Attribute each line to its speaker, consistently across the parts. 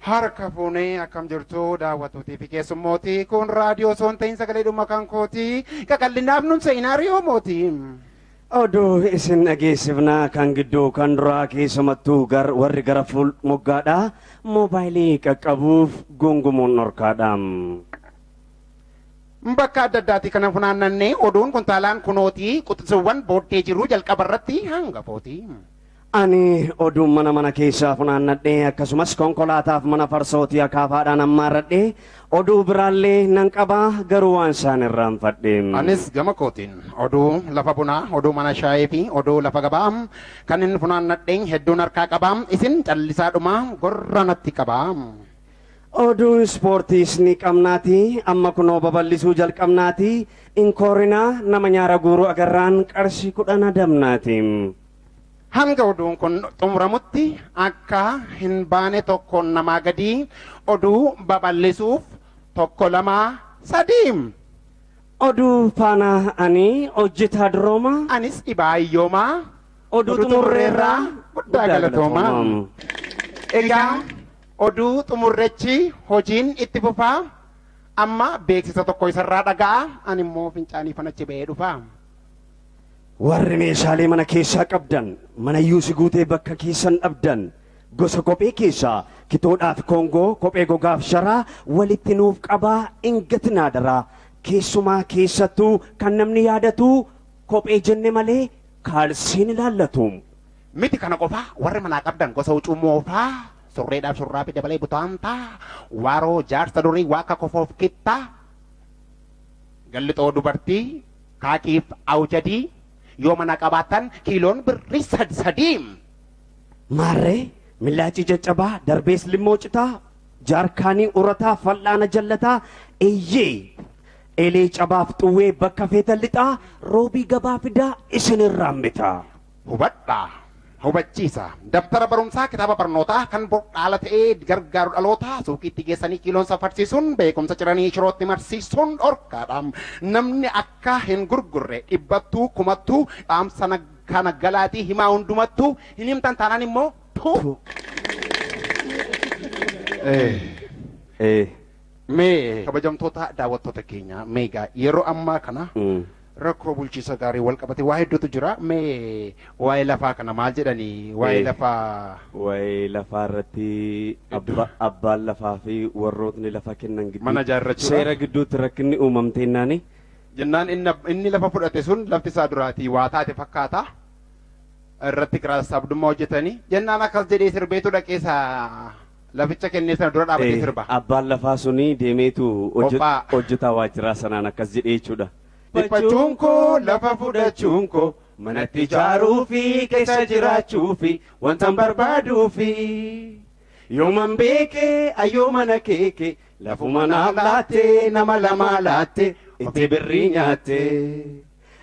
Speaker 1: Harka fuunee akkam jirtu daawwattootii fi keessummootii kun raadiyoo osoo hin ta'in sagalee dhuma kan kooti qaqallinaaf nun seenaariyoo mootii.
Speaker 2: Oduu isin dhageessifnaa kan gidduu kan duraa keessumattuu warri gara fuul moggaadha moobaayilii qaqqabuuf gungumuun dhorkaadha.
Speaker 1: Bakka adda addaatti kana funaannannee oduun kuntaalaan kunootii quxisuuwwan booddee jiru jalqaba irratti hangafooti.
Speaker 2: Ani oduun mana mana keessaa funaannadhee akkasumas konkolaataaf mana farsootii akaafaadhaan ammaarradhee oduu biraallee nan qabaa garuu waan isaan irraanfadhe.
Speaker 1: Anis gama kootiin oduu lafa bunaa, oduu mana shaayii fi oduu lafa gabaa kan inni funaannadhee hedduun harkaa qabaa isin callisaadhuma gorra natti qabaa.
Speaker 2: Oduun ispoortiis ni qabnaati amma kunoo babal'isuu jalqabnaati inkoorinaa nama nyaara guuruu agarraan qarshii 10 adamnaati.
Speaker 1: Hanga oduun kun xumuramutti akka hin baane tokkoon namaa gadi oduu babal'isuuf 1 2 3.
Speaker 2: Oduu faana ani hojjetaa durooma.
Speaker 1: Anis dhibaayyoomaa.
Speaker 2: Oduu xumurreerraa
Speaker 1: guddaa galatoomaa. Egaa oduu xumurrechi hojiin itti fufaa amma beeksisa tokko isarraa dhaga'a ani immoo fincaanii fanachi ba'ee dhufa.
Speaker 2: Warri meeshaalee mana keessaa qabdan mana yuusi guutee bakka keessan dhabdan gosa kophee keessaa kitoodhaaf koongoo kophee gogaaf sharaa walitti nuuf qabaa ingatinaa daraa keessumaa keessattuu kan namni yaadatu kophee jenne malee kaalsiin ilaallatu.
Speaker 1: Miti kana qofaa warri manaa qabdan gosa huccuu moofaa surreedhaaf surraafi dabalee butaantaa waaroo jaarsa durii waaqa kofoof kittaa gallixoo dubartii kaaqiif awjadii yoo mana qabaatan kiiloon birrii 3.
Speaker 2: Maarree milaacii caccabaa darbees limmoo citaa jaarkaanii urataa fal'aana jallataa eeyyee eelee cabaaf xuwwee bakka feetan lixaa roobii gabaa fidaa isinirraan bitaa.
Speaker 1: Hubadhaa hubachiisa dabtara barumsaa kitaaba barnootaa kan dhaala ta'ee gargaaru dhalootaa suuqiitti geessanii kiiloon safarsiisuun beekumsa ciranii shirootti marsiisuun dhorkaadha. Namni akka hin gurgurre dhibbattuu kumattuu dhaamsa kana galaatii himaa hundumattuu hin himtan taanaan immoo tuu. Mee kabajamtoota daawwattoota keenya meegaa yeroo ammaa kana rakkoo bulchiisa gaarii wal qabate waa hedduutu jira. Mee waa'ee lafaa kana maal jedhanii waa'ee lafaa.
Speaker 2: Waa'ee lafaa irratti abbaan lafaa fi warrootni lafa kennan gidduu.
Speaker 1: Mana ijaarrachuudha.
Speaker 2: Seera gidduutti rakkinni uumamte naani.
Speaker 1: Jennaan inni lafa fudhate sun lafti isaa duraatii waa taate fakkaata. Irratti kiraa sassaabdummaa hojjetanii jennaan akkas jedhee sirbeetu dhaqeessa laficha kennee sana dura dhaabatee sirba.
Speaker 2: Abbaan lafaa suni deemeetu hojjetaa waajjiraa sanaan akkas jedhee jechuudha.
Speaker 1: Dhiphachuun koo lafa fudhachuun koo
Speaker 2: manatti ijaaruu fi keessa jiraachuu fi wanta barbaaduu fi yooman beekee ayyoo mana keeke lafuma naaf laattee nama lamaa laattee itti birrii nyaattee.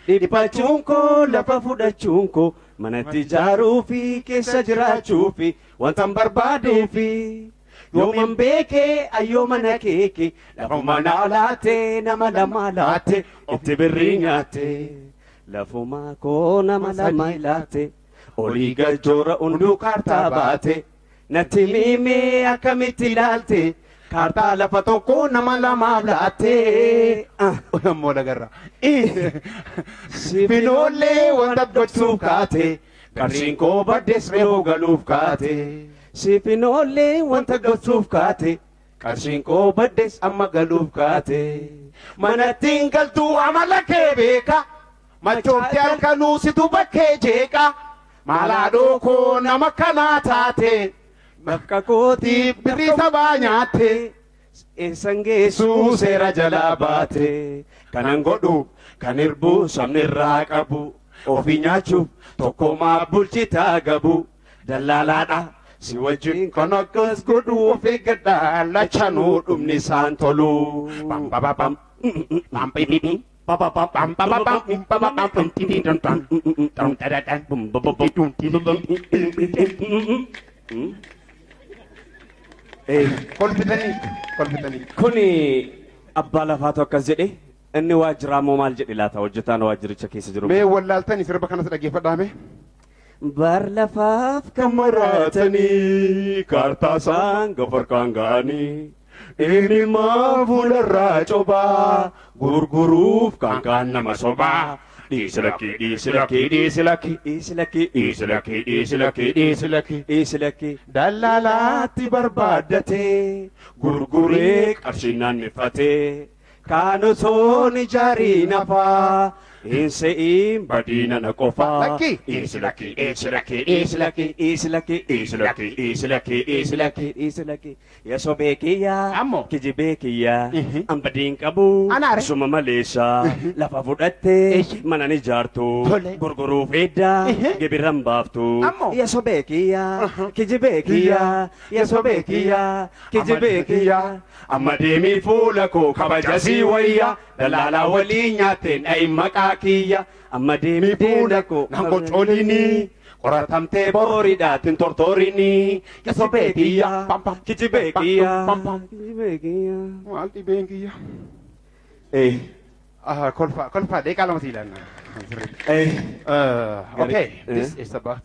Speaker 2: Dhiphachuun koo lafa fudhachuun koo manatti ijaaruu fi keessa jiraachuu fi wanta barbaaduu fi yooman beekee ayyoo mana keeke lafuma naaf laattee nama lamaa laattee itti birrii nyaattee lafuma koo nama lama laattee olii gajoora hunduu kaartaa baate natti miimee akkamitti ilaalte kaartaa lafa tokko nama lamaaf laattee.
Speaker 1: Ammoo lagarra. Finoolee wanta gochuuf kaate qarshiin koo baddees reebuu galuuf kaate.
Speaker 2: Sifinoolee wanta gochuuf kaate qarshiin koo baddees amma galuuf kaate.
Speaker 1: Manatti hin galtuu amala kee beeka machoofti halkanuu situ bakkee jeeqa maalaadhoo koo nama kanaa taate
Speaker 2: Bakka kootiif
Speaker 1: birrii sabaa nyaatte
Speaker 2: eessan geessuu seera jalaa baate kanan godhu kan hirbuu sabni irraa qabu ofii nyaachuuf tokkomaa bulchitaa gabu dallaalaadha. Si wajjin kan akkas godhu of eeggadha lachanuu dhumni isaan tolu.
Speaker 1: Bam ba ba bam bam bi bi ba ba ba bam ba ba bam ba ba bam ti ti dun dun dun da da da bum ba ba ba dun ti dun dun. Kolfitanii kolfitanii.
Speaker 2: Kuni abbaa lafaatu akkas jedhe inni waajjiraa moo maal jedhe laata hojjetaan waajjiricha keessa jiru.
Speaker 1: Mee wallaaltanii sirba kanas dhaggeeffadhaa mee.
Speaker 2: Bar lafaaf kan maraatanii kaartaa isaan gafarkaan ga'anii ilmaa fuularraa cobaa gurguruuf kan kaan nama sobaa. Dhiisi lakkii dhiisi lakkii dhiisi lakkii dhiisi lakkii dhiisi lakkii dhiisi lakkii dhiisi lakkii dhiisi lakkii dallaalaatti barbaaddatee gurguree qarshii naannifatee kaan osoo ni jaarii nafaa hin se'iin badiina na qofaa.
Speaker 1: Lakkii.
Speaker 2: Dhiisi lakkii dhiisi lakkii dhiisi lakkii dhiisi lakkii dhiisi lakkii dhiisi lakkii dhiisi lakkii dhiisi lakkii yasoo beekiyyaa
Speaker 1: Ammoo.
Speaker 2: kijibee kiyyaa an badiin qabu
Speaker 1: Anaare.
Speaker 2: suma maleessa lafa fudhattee mana ni ijaartu
Speaker 1: Tole.
Speaker 2: gurguruuf edda gibirran baaftu
Speaker 1: Ammoo.
Speaker 2: yasoo beekiyyaa kijibee kiyyaa yasoo beekiyyaa kijibee kiyyaa amma deemii fuula koo kabaja sii wayya dalaalaa waliin nyaateen dha'i maqaa kiyya amma deemii fuula koo
Speaker 1: Nan qocooliini qoratamtee
Speaker 2: boriidhaatiin tortooriini yasoo beekiyyaa
Speaker 1: Pam, pam.
Speaker 2: kijibee kiyyaa
Speaker 1: Pam, pam.
Speaker 2: kijibee kiyyaa.
Speaker 1: Maal dhibeen kiyya?
Speaker 2: Eh,
Speaker 1: Kolfa kolfa deeqaa lama sii ilaalla.
Speaker 2: eh.
Speaker 1: Okay, this is about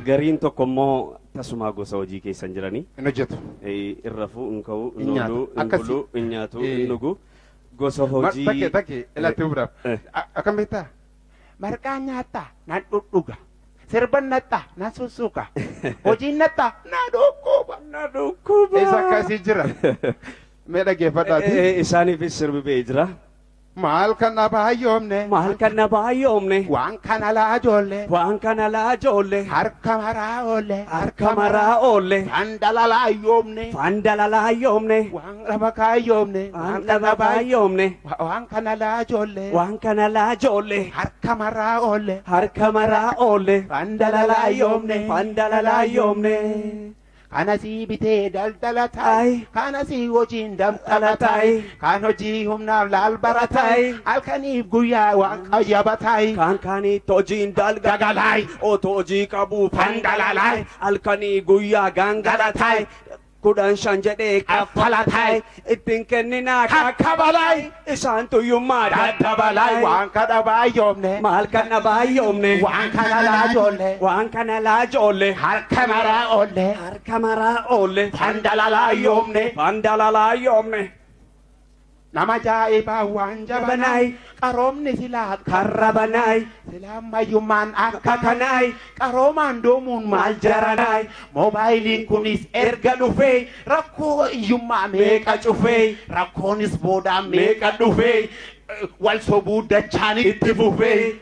Speaker 2: Gariin tokko immoo tasuma gosa hojii keessan jiranii
Speaker 1: hin hojjetu.
Speaker 2: Hin rafuu, hin ka'uu, hin
Speaker 1: Hin nyaatu.
Speaker 2: ooluu, hin
Speaker 1: Akkasi.
Speaker 2: buluu, hin nyaatu,
Speaker 1: Eh.
Speaker 2: hin dhugu. Gosa hojii.
Speaker 1: Takke takke ilaatti hubraaf.
Speaker 2: Eh.
Speaker 1: Akkam beektaa? Marqaa nyaattaa nan dhudhuga. Sirban nattaa nan sussuka. Hojiin nattaa na dhukkuba.
Speaker 2: Na dhukkuba.
Speaker 1: Isa akkasii jira. Mee dhaggeeffadhaati.
Speaker 2: Isaaniifis sirbi ba'ee jira.
Speaker 1: Maal kan na baay'oomne.
Speaker 2: Maal kan na baay'oomne.
Speaker 1: Waan kana laa ijoollee.
Speaker 2: Waan kana laa ijoollee.
Speaker 1: Harka maraa oolle.
Speaker 2: Harka maraa oolle.
Speaker 1: Waan dalalaa yoomne.
Speaker 2: Waan dalalaa yoomne.
Speaker 1: Waan lafa kaayyoomne.
Speaker 2: Waan lafa baay'oomne.
Speaker 1: Waan kana laa ijoollee.
Speaker 2: Waan kana laa ijoollee.
Speaker 1: Harka maraa oolle.
Speaker 2: Harka maraa oolle.
Speaker 1: Waan dalalaa yoomne.
Speaker 2: Waan dalalaa yoomne.
Speaker 1: Kanasii bitee daldala taa'i. Kanasii hojiin damdala taa'i. Kan hojii humnaaf laal bara taa'i. Halkaniif guyyaa waan qayyaba taa'i.
Speaker 2: Kaan kaaniitti hojiin
Speaker 1: Dagalaay.
Speaker 2: Otoo hojii qabu
Speaker 1: Fandalalaay.
Speaker 2: Halkanii guyyaa gangalataay. 15 jedhee kaffalataay. Ittiin kenninaa
Speaker 1: Kakkabalaay.
Speaker 2: Isaan tuyyummaa
Speaker 1: Daddabalaay. Waan kana baay'oomne.
Speaker 2: Maal kana baay'oomne.
Speaker 1: Waan kana laajoollee.
Speaker 2: Waan kana laajoollee.
Speaker 1: Harka maraa oolle.
Speaker 2: Harka maraa oolle.
Speaker 1: Fandalalaa yoomne.
Speaker 2: Fandalalaa yoomne.
Speaker 1: Nama ajaa'ibaa waan jabanaay. Qaroomni silaa
Speaker 2: Karra banaay.
Speaker 1: Silaa ammayyummaan akka
Speaker 2: Akka kanaay.
Speaker 1: Qaroomaan doomuun maal jaranaay. Moobaayiliin kunis erga dhufee rakkoo hiyyummaa meeqa
Speaker 2: Meeqa cufee.
Speaker 1: rakkoonis boodaan
Speaker 2: Meeqa dhufee.
Speaker 1: wal sobuu dachaan
Speaker 2: Itti fufee.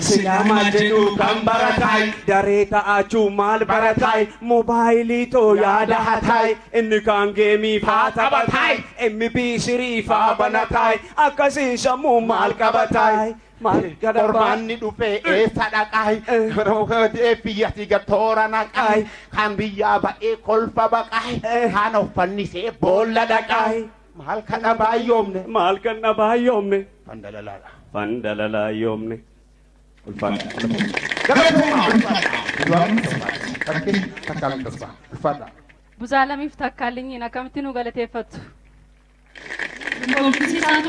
Speaker 2: Silaamaa jedhu kan barataay daree ta'achuu maal barataay moobaayilii too yaada hataay inni kaan geemii faa taphataay MB3 faa banataay akkasiin sammuu maal qabataay maal gadabaa
Speaker 1: Qormaanni dhufee eessa dhaqaay biyyatti gatoora naqaay kan biyyaa ba'ee kolfa baqaay kan of fannisee boolla dhaqaay maal kana baay'oomne
Speaker 2: maal kan dhabaayyoomne
Speaker 1: fandalalaadha.
Speaker 2: fandalalaayoomne ulfaadha.
Speaker 1: Ulfaadha.
Speaker 3: Buzaalamiif takkaalinyiin akkamitti nu galateeffattu?
Speaker 4: Koompiisiisaa